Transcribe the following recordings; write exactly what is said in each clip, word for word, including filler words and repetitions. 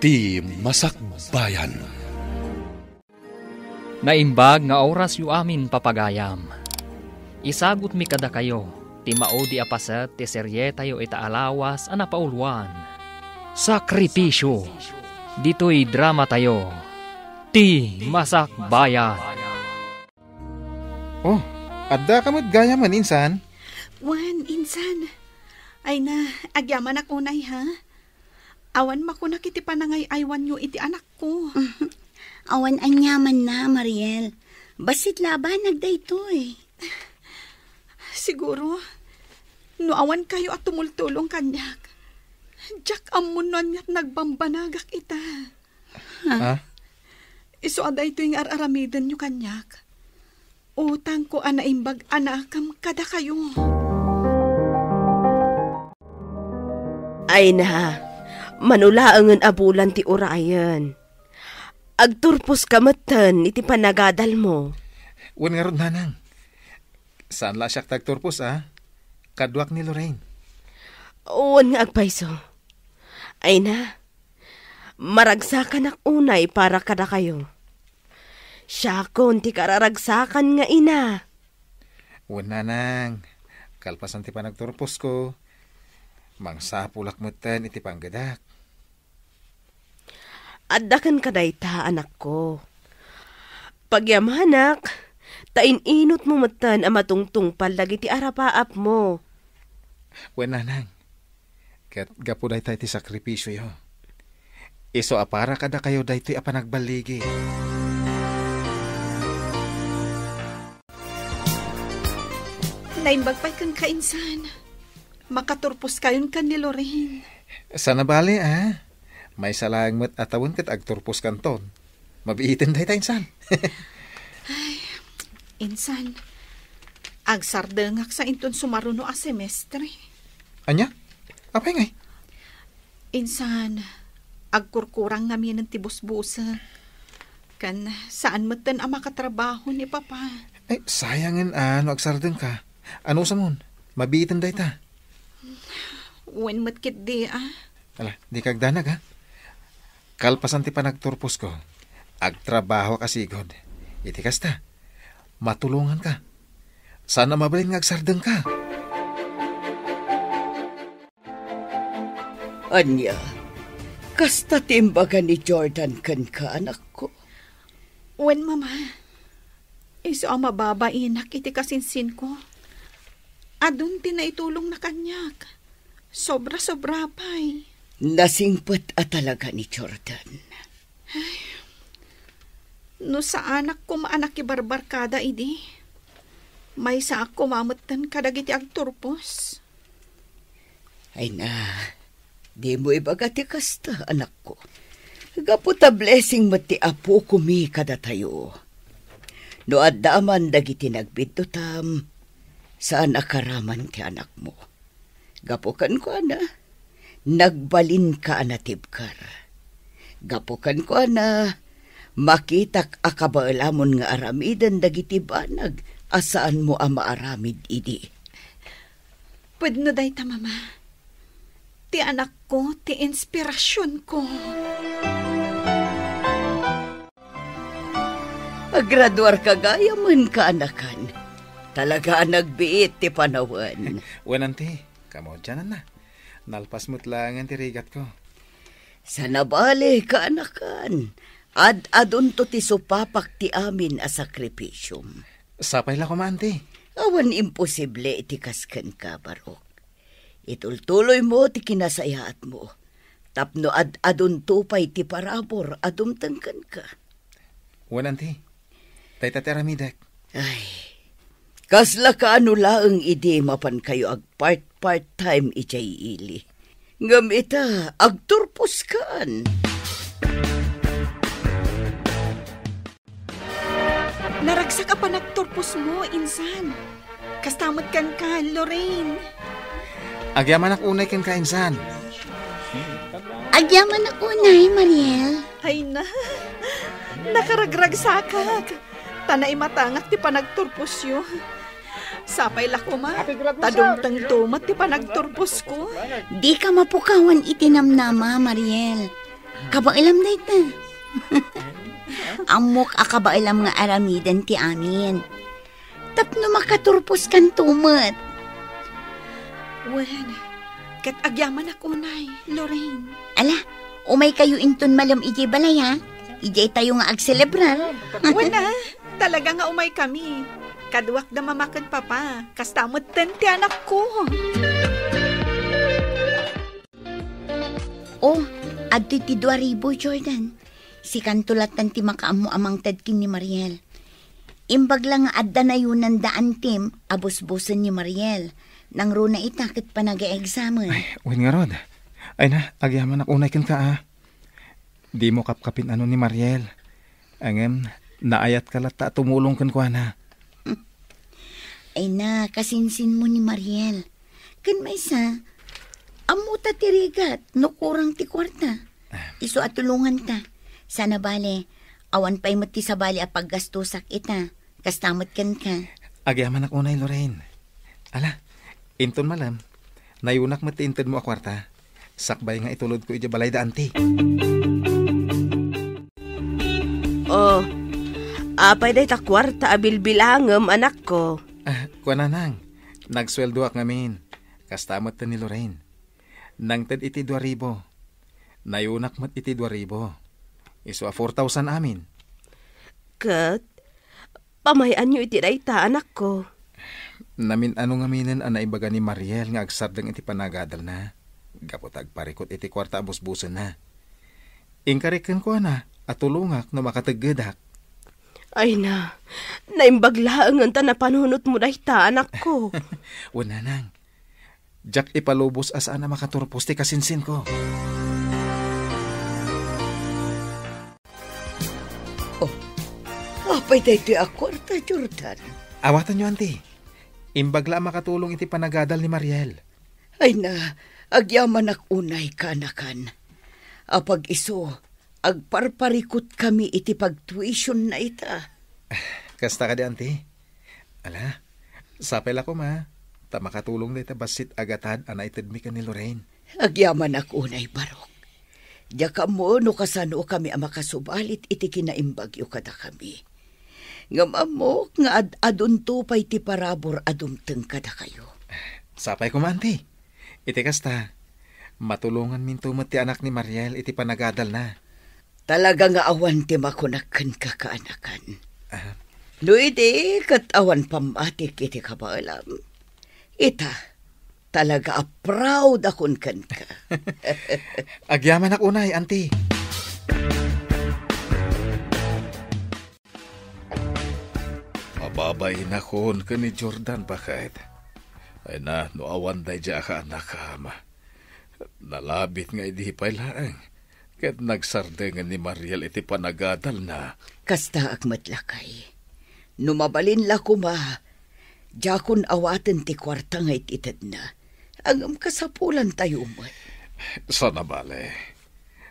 Ti Masakbayan. Naimbag nga orasyo amin, papagayam. Isagutmi kadakayo ti maudi a paset ti serietayo ita a lawas a napauluan, Sakripisyo. Ditoy dramatayo, Ti Masakbayan. Oh, adda ka met gayam, insan? Wen, insan. Ay na, agyamanak unay, ha? Awan makunak iti panangay-aywanyo iti anakko. Awan aniamanna, Mariel. Bassit la a banag daytoy. Siguro, no awan kayo a tumultulong kaniak, diak ammon no aniat nagbambanagak ita. Ha? Isu a daytoy nga ar-aramidenyo kaniak. Utangko a naimbag a nakem kadakayo. Ay na, mano laengen a bulan ti urayen. Agturposka metten iti panagadalmo. Wen ngarud, nanang. Saan la siak ti agturpos, a? Kaduak ni Lorraine. Wen nga agpayso. Ay na, maragsakanak unay para kadakayo. Siakon ti kararagsakan nga ina. Wen, nanang, kalpasan ti panagturposko, mangsapulak metten iti panggedak. Adda kenka dayta, anakko. Pagyamanak, ta in-inutmo metten a matungtungpal dagiti arapaapmo. Wen, nanang, ket gapu dayta iti sakripisioyo, isu a para kadakayo daytoy a panagballigi. Naimbag pay kenka, insan. Makaturposkayon ken ni Lorraine. Saan a bale, a? Maysa laeng met a tawen ket agturposkanton. Mabiiten dayta, insan. Ay, insan, agsardengak sa inton sumaruno a semestre. Ania? Apay ngay? Insan, agkurkurang ngaminen ti busbusek. Ken saan metten a makatrabaho ni Papa. Ay, sayangen a no agsardengka. Anusamon, mabiiten dayta. Wen met ketdi, a. Ala, dika agdanag, a. Kalpasan ti panagturposko, agtrabahoak a sigud. Iti kasta, matulonganka. Saan a mabalin nga agsardengka. Ania, kasta ti imbaga ni Jordan kenka, anakko? Wen, Mama. Isu a mababainak iti kasinsinko. Adun ti naitulongna kaniak. Sobra-sobra pay. Nasingpet a talaga ni Jordan. Ay, no saanak koma a nakibarbarkada idi, maysaak koma metten kadagiti agturpos. Ay na, dimo ibaga ti kasta, anakko. Gapu ta blessing met ti Apokomi kadatayo. No adda man dagiti nagbiddutam, saan a karaman ti anakmo. Gapu kenkuana, nagbalinka a natibker. Gapu kenkuana, makitak a kabaelamon nga aramiden dagiti banag a saanmo a maaramid idi. Pudno dayta, Mama. Ti anakko, ti inspirasionko. Aggraduarka gayamen, kaanakan. Talaga a nagbiit ti panawen. Wen, Auntie, kamaudiananna. Nalpas met laengen ti rigatko. Saan a bale, kaanakan. Ad-adunto ti supapak ti amin a sakripisiom. Sapay la koma, Auntie. Awan imposible iti kas kenka, Barok. Itultuloymo ti kinasayaatmo tapno ad-adunto pay ti parabur a dumteng kenka. Wen, Auntie. Dayta ti aramidek. Ay, kasla kaano laeng idi mapankayo agpart-part time idiay ili. Ngem ita, agturposkan. Naragsak a panagturposmo, insan. Kasta met kenka, Lorraine. Agyamanak unay kenka, insan. Agyamanak unay, Mariel. Ay na, nakaragragsakak. Ta naimatangak ti panagturposyo. Sapay la koma, ta dumtengto met ti panagturposko. Dika mapukawan iti namnama, Mariel. Kabaelam dayta. Ammok a kabaelam nga aramiden ti amin. Tapno makaturposkanto met. Wen, ket agyamanak unay, Lorraine. Ala, umaykayo inton malem idiay balay, ha? Idiay tayo nga agselebrar. Wen, a, talaga nga umaykami. Kaduak da mama ken papa, kasta metten ti anakko. Oh, adtoy ti dua ribu, Jordan. Sikanto latta ti makaammo a mangted ken ni Mariel. Imbag la nga adda nayunan da antim a busbusen ni Mariel. Nangruna ita ket panagaeksamen. Ay, wen ngarud. Ay na, agyamanak unay kenka, a. Dimo kapkapin-ano ni Mariel. Ngem, naayatka latta a tumulong kenkuana. Ay na, kasinsinmo ni Mariel. Ken maysa, ammota ti rigat no kurang ti kuarta. Isu a tulonganta. Sana bale, awan pay met ti sabali a paggastosak ita. Kasta met kenka. Agyamanak unay, Lorraine. Ala, inton malem, nayunak met ti intedmo a kuarta. Sakbay nga itulodko idiay balay da anti. Oh, apay dayta kuarta a bilbilangem, anakko? Ah, kuananang, nagsueldoak ngamin. Kasta met ni Lorraine. Nangted iti dua ribu. Nayunak met iti dua ribu. Isu a four thousand amin. Ket, pamay-anyo iti dayta, anakko? Namin-ano ngaminen a naibaga ni Mariel nga agsardeng iti panagadalna, gapu ta agparikut iti kuarta a busbusenna. Inkarik kenkuana a tulongak no makateggedak. Ay na, naimbag laengen ta napanunotmo dayta, anakko. Wen, nanang, diak ipalubos a saan a makaturpos ti kasinsinko. Oh, apay daytoy a kuarta, Jordan? Awatanyo, anti. Imbag la a makatulong iti panagadal ni Mariel. Ay na, agyamanak unay, kaanakan. Apag-isu, agparparikutkami iti pagtuition na ita. Kasta kadi, anti? Ala, sapay la koma, ta makatulong dayta bassit a gatad a naitedmi ken ni Lorraine. Agyamanak unay, barok. Diak ammo no kasanokami a makasubalit iti kinaimbagyo kadakami. Ngem ammok nga ad-adunto pay ti parabur a dumteng kadakayo. Sapay koma, anti. Iti kasta, matulonganminto met ti anak ni Mariel iti panagadalna. Talaga nga awan ti makunak kenka, kaanakan. Ah. No idi ket awan pammatik iti kabaelam, ita, talaga a proud akon kenka. Agyamanak unay, anti. Mababainakon ken ni Jordan, baket. Ay na, no awan daydiay a kaanakam. Nalabit nga idi pay laeng, ket nagsardengen ni Mariel iti panagadalna. Kastaak met, lakay. No mabalin la koma, diakon awaten ti kuarta nga it-itedna. Ngem kasapulantayo met. Sana bale.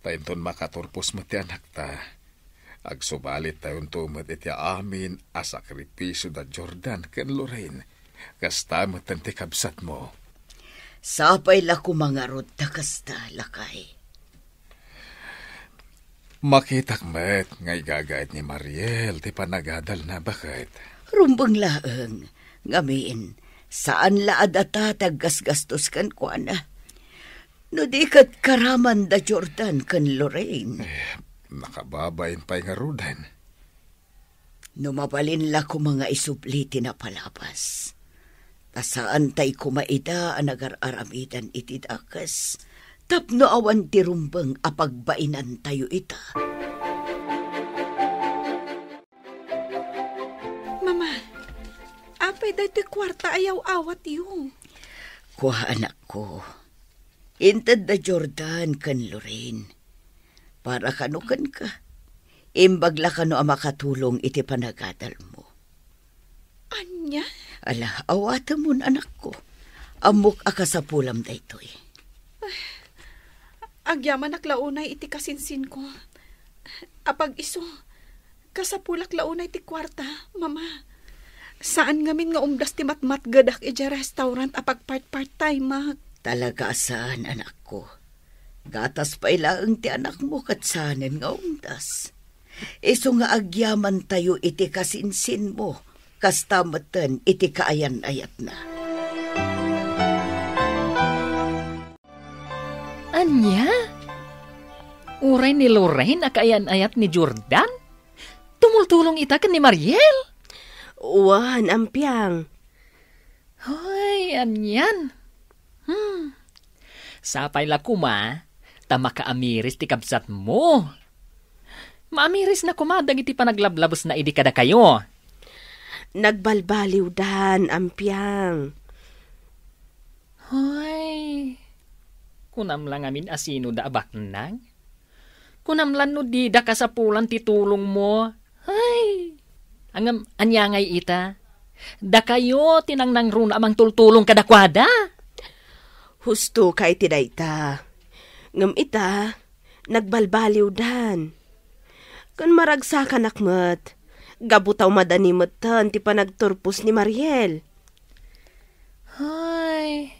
Ta inton makaturpos met ti anakta, agsubalittayonto met iti amin a sakripisio da Jordan ken Lorraine. Kasta met ti kabsatmo. Sapay la koma ngarud ta kasta, lakay. Makitak met nga igagayat ni Mariel ti panagadalna, baket. Rumbeng laeng, ngamin, saan la a data ti aggasgastos kenkuana. No di ket karaman da Jordan ken Lorraine. Eh, nakababain pay ngaruden. No mabalin la koma nga isubli ti napalabas, ta saantay koma ida a nagar-aramidan iti dakes tapno awan ti rumbeng a pagbainantayo ita. Mama, apay daytoy kuarta a yaw-awatyo? Kua, anakko. Inted da Jordan ken Lorraine. Para kano kenka? Imbag la kano a makatulong iti panagadalmo? Ania? Ala, awatemon, anakko. Ammok a kasapulam daytoy. Agyamanak la unay iti kasinsinko. Apag-isu, kasapulak la unay ti kuarta, Mama. Saan ngamin nga umdas ti matmatgedak idiay restaurant a pagpart-part-timeak. Talaga a saan, anakko. Gatas pay laeng ti anakmo ket saanen nga umdas. Isu nga agyamantayo iti kasinsinmo, kasta metten iti kaayan-ayatna. Ania? Uray ni Lorraine a kaayan-ayat ni Jordan? Tumultulong ita ken ni Mariel? Wen, ampiang. Hoy, anian? Hmm. Sapay la koma, ta makaamiris ti kabsatmo. Maamirisna koma dagiti panaglablabesna idi kadakayo. Nagbalbaliwdan, ampiang. Hoy, kunam la ngamin a sinoda a baknang? Kunam lan no dida kasapulan ti tulongmo. Ay, ngem ania ngay ita? Dakayo ti nangnangruna a mangtultulong kadakuada. Husto ka iti dayta. Ngem ita, nagbalbaliwdan. Ken maragsakanak met, gapu ta umadani metten ti panagturpos ni Mariel. Ay,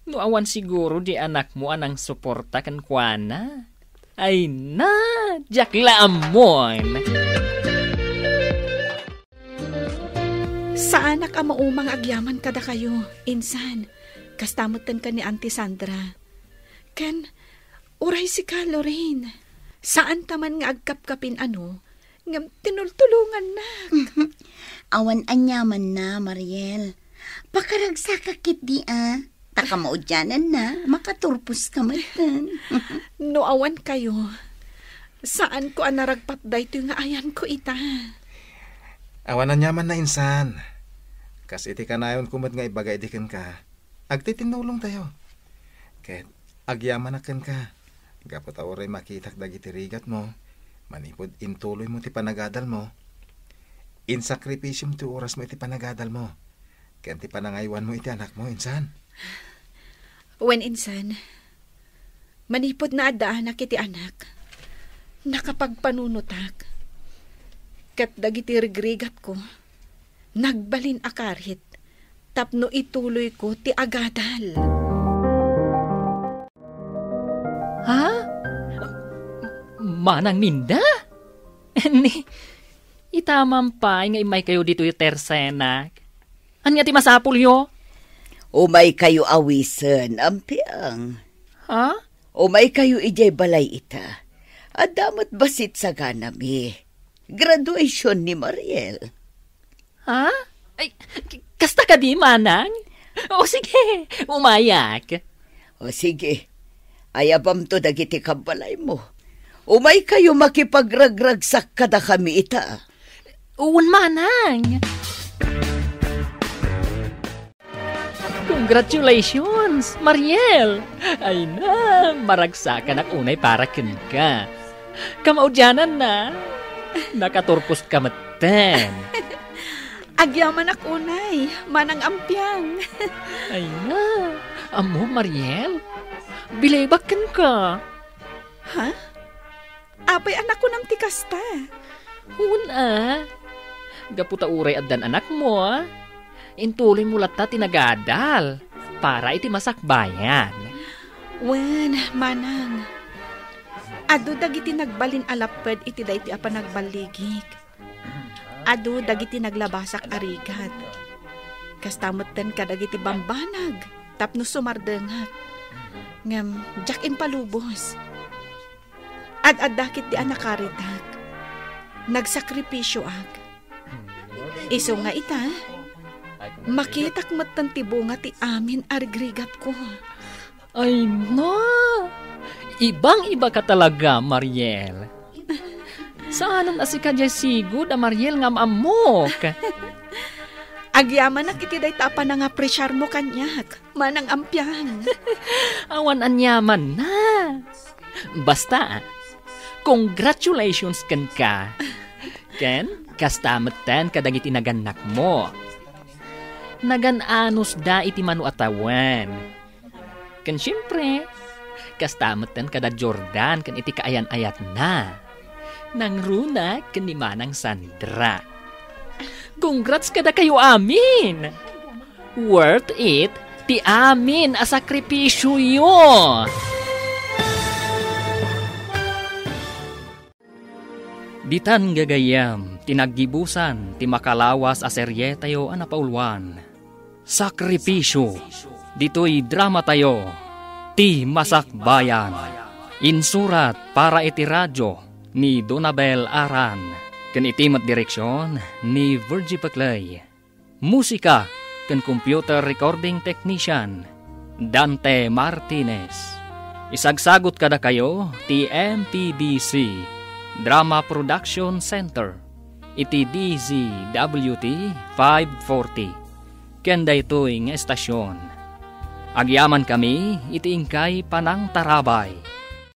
no awan siguro di anakmo a nangsuporta kenkuana. Ay na, diak la ammon. Saanak a maumang agyaman kadakayo, insan. Kasta metten ken ni Auntie Sandra. Ken, uray sika, Lorraine. Saanta man nga agkapkapin, ano, ngem tinultulongannak. Awan aniamanna, Mariel. Pakaragsakak ketdi a. Ta kamaudiananna, makaturposka metten. No awan kayo, saanko a naragpat daytoy nga ayanko ita. Awan aniamanna, insan. Kas iti kanayonko met nga ibaga idi kenka, agtitinnulongtayo. Ket agyamanak kenka, gapu ta uray makitak dagiti rigatmo, manipud intuloymo ti panagadalmo, insakripisiom ti orasmo iti panagadalmo, ken ti panangaywanmo iti anakmo, insan. Wen, insan, manipud naaddaanak iti anak, nakapagpanunotak, ket dagiti rigrigatko, nagbalin a karit tapno ituloyko ti agadal. Ha? Manang Minda? Ni, ita man pay nga immaykayo ditoy tersenak. Ania ti masapulyo? Umaykayo awisen, ampiang. Ha? Umaykayo idiay balay ita. Adda met bassit saganami. Graduation ni Mariel. Ha? Ay, k-, kasta kadi, manang? O sige, umayak. O sige, ayabamto dagiti kabbalaymo. Umaykayo makipagragragsak kadakami ita. Wen, manang. Congratulations, Mariel! Ay na, maragsakanak unay para kenka. Kamaudiananna, nakaturposka metten. Agyamanak unay, manang ampiang. Ay na, ammo, Mariel? Bilibak kenka. Ha? Apay a nakunam ti kasta? Wen a. Gapu ta uray addan anakmo, intuloymo latta ti nagadal para iti masakbayan. Wen, manang. Adu dagiti nagbalin a lapped iti daytoy a panagballigik. Adu dagiti naglabasak a rigat. Kasta metten kadagiti bambanag tapno sumardengak. Ngem diak impalubos. Ad-adda ketdi a nakaritak. Nagsakripisioak. Isu nga ita, makitak metten ti bunga ti amin a rigrigatko. Ay na! Ibang-iba ka talaga, Mariel. Saanen a sika diay sigud a Mariel nga am-ammok. Agyamanak iti dayta a panangapresiarmo kaniak. Manang ampiang. Awan aniamanna. Basta, congratulations kenka. Ken kasta metten kadagiti nagannakmo. Nagan-anusda iti mano a tawen. Ken siempre, kasta metten kada Jordan ken iti kaayan-ayatna. Nangruna ken ni Manang Sandra. Congrats kadakayo amin! Worth it ti amin a sakripisioyo! Ditan gagayyem ti naggibusan ti makalawas a serietayo a napauluan, Sakripisyo. Ditoy dramatayo, Ti Masakbayan. Insurat para iti radio ni Donabel Aran, ken iti met direksyon ni Virgie Peclay. Musika ken computer recording technician, Dante Martinez. Isagsagut kadakayo ti M P B C Drama Production Center iti D Z W T five forty. Ken daytoy nga estasion, agyamankami iti inkay panangtarabay.